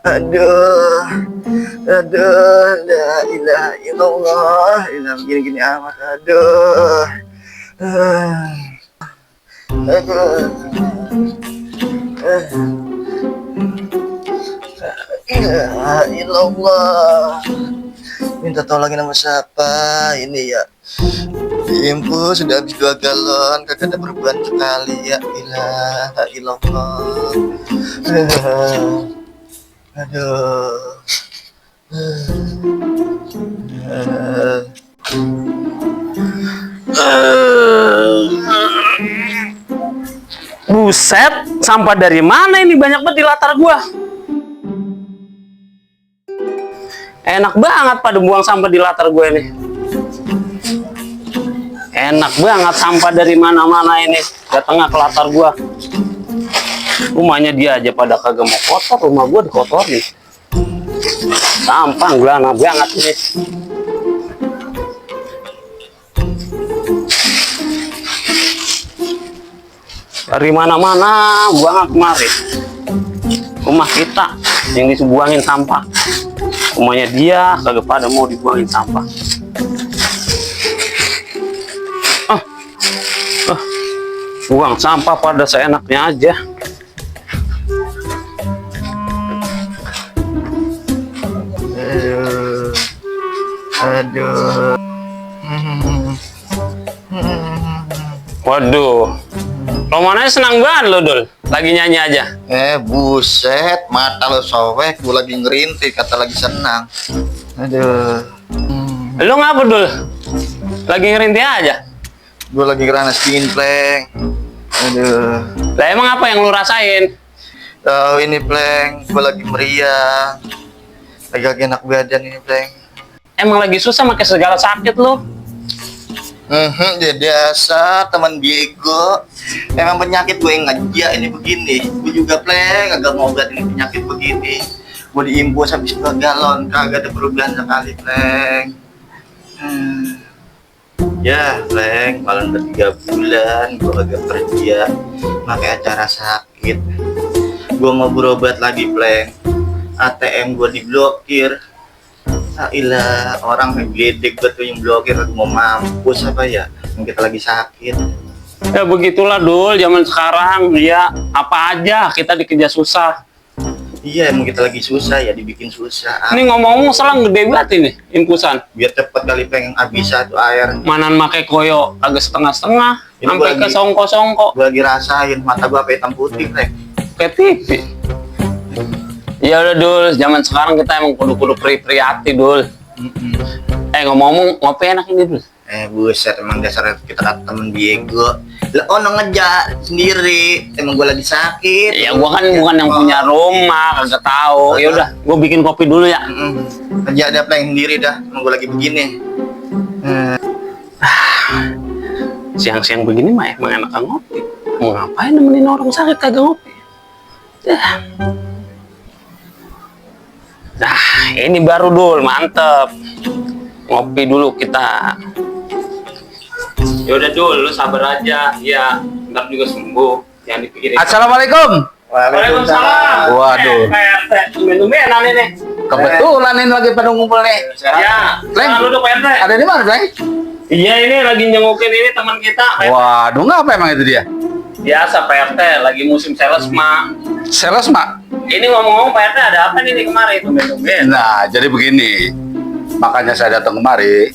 Aduh, la ilaha illallah, ilah gini-gini amat, aduh, ilaha illallah. Minta tolongin sama siapa ini ya? Impu sudah habis 2 galon, kagak ada perubahan sekali ya. Ilaha illallah. Aduh. Buset, sampah dari mana ini banyak banget di latar gua. Enak banget pada buang sampah di latar gue ini. Enak banget sampah dari mana-mana ini datangnya ke latar gua. Rumahnya dia aja pada kagak mau kotor, rumah gua dikotorin. Sampah gua enak banget ini. Dari mana-mana buang kemari. Rumah kita yang dibuangin sampah. Rumahnya dia kagak pada mau dibuangin sampah. Buang sampah pada seenaknya aja. Aduh. Waduh, romananya senang banget lo, Dul. Lagi nyanyi aja. Buset, mata lo sobek, gue lagi ngerintih, kata lagi senang. Aduh. Lo ngapa, Dul? Lagi ngerintih aja? Gue lagi keranas dingin, Pleng. Aduh. Lah emang apa yang lo rasain? Tahu ini, Pleng, gue lagi meriang. Lagi enak badan ini, Pleng. Emang lagi susah pakai segala sakit lo? Ya biasa, teman Diego. Emang penyakit gue yang ngejak ini begini. Gue juga, Pleng, agak mau obat ini penyakit begini. Gue diimbus habis 2 galon, kagak ada perubahan sekali, Pleng. Ya, Pleng, malam udah 3 bulan gue agak kerja, pakai acara sakit. Gue mau berobat lagi, Pleng. ATM gue diblokir. Ilah, orang ngegedek betul yang blokir, mau mampus apa ya? Kita lagi sakit. Ya begitulah, Dul, zaman sekarang. Ya apa aja kita dikejar susah. Iya, emang kita lagi susah ya, dibikin susah. Ini ngomong-ngomong selang gede banget ini impusan. Biar cepet kali pengen habis satu air. Manan make koyo agak setengah-setengah sampai ke songko-songko. Gue lagi rasain mata gue hitam putih, Pleng. Kayak TV. Ya udah, Dul, zaman sekarang kita emang kudu-kudu pri-priati, Dul. Ngomong-ngomong, ngopi enak ini, Dul. Buset, emang dasar kita kata temen Diego. Lah, ono ngejak sendiri. Emang gue lagi sakit. Ya gua kan bukan yang punya rumah, kagak tahu. Ya udah, gua bikin kopi dulu ya. Kerja ada Pleng sendiri dah. Emang gue lagi begini. Siang-siang begini mah emang enak ngopi. Mau ngapain nemenin orang sakit kagak ngopi? Ini baru, Dul, mantep. Ngopi dulu kita. Ya udah, Dul, lu sabar aja. Ya, ntar juga sembuh. Jangan dipikirin. Assalamualaikum. Waalaikumsalam. Waduh. Tumben-tumbenan ini. Kebetulan ini lagi pada ngumpul nih. Ya, Pleng, duduk, Pak RT. ada di mana, Pleng? Iya, ini lagi nyengukin ini teman kita. Waduh, ngapa emang itu dia? Biasa, Pak RT, lagi musim sales, Mak. Sales, Mak? Ini ngomong-ngomong, Pak RT, ada apa nih kemarin? Tumben-tumben. Nah, jadi begini. Makanya saya datang kemari.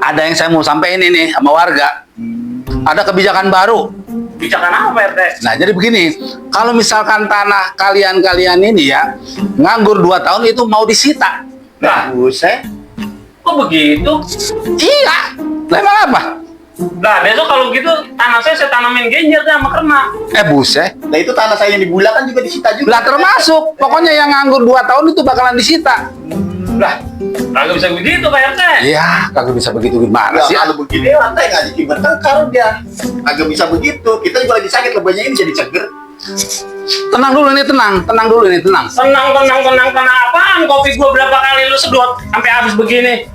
Ada yang saya mau sampaikan ini sama warga. Ada kebijakan baru. Kebijakan apa, Pak RT? Nah, jadi begini. Kalau misalkan tanah kalian-kalian ini ya, nganggur 2 tahun itu mau disita. Nah, buset. kok begitu? Iya. Lah emang apa? Nah, besok kalau gitu, tanah saya tanamin genjer sama kerma. Buset. Nah, itu tanah saya yang di Bulak kan juga disita juga. Lah termasuk. Pokoknya yang nganggur 2 tahun itu bakalan disita. Lah, kagak bisa begitu, Pak RT. Iya, kagak bisa begitu gimana sih? Kalau begini lantai nggak dikibat tengkar dia. Agak bisa begitu. Kita juga lagi sakit, lebahnya ini jadi seger. Tenang dulu nih, tenang dulu nih, tenang. Tenang apaan? Kopi gua berapa kali lu sedot sampai habis begini?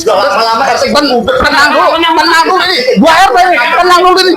Lama-lama RT Tenang dulu ini. Gua RT ini, tenang tenang dulu nih.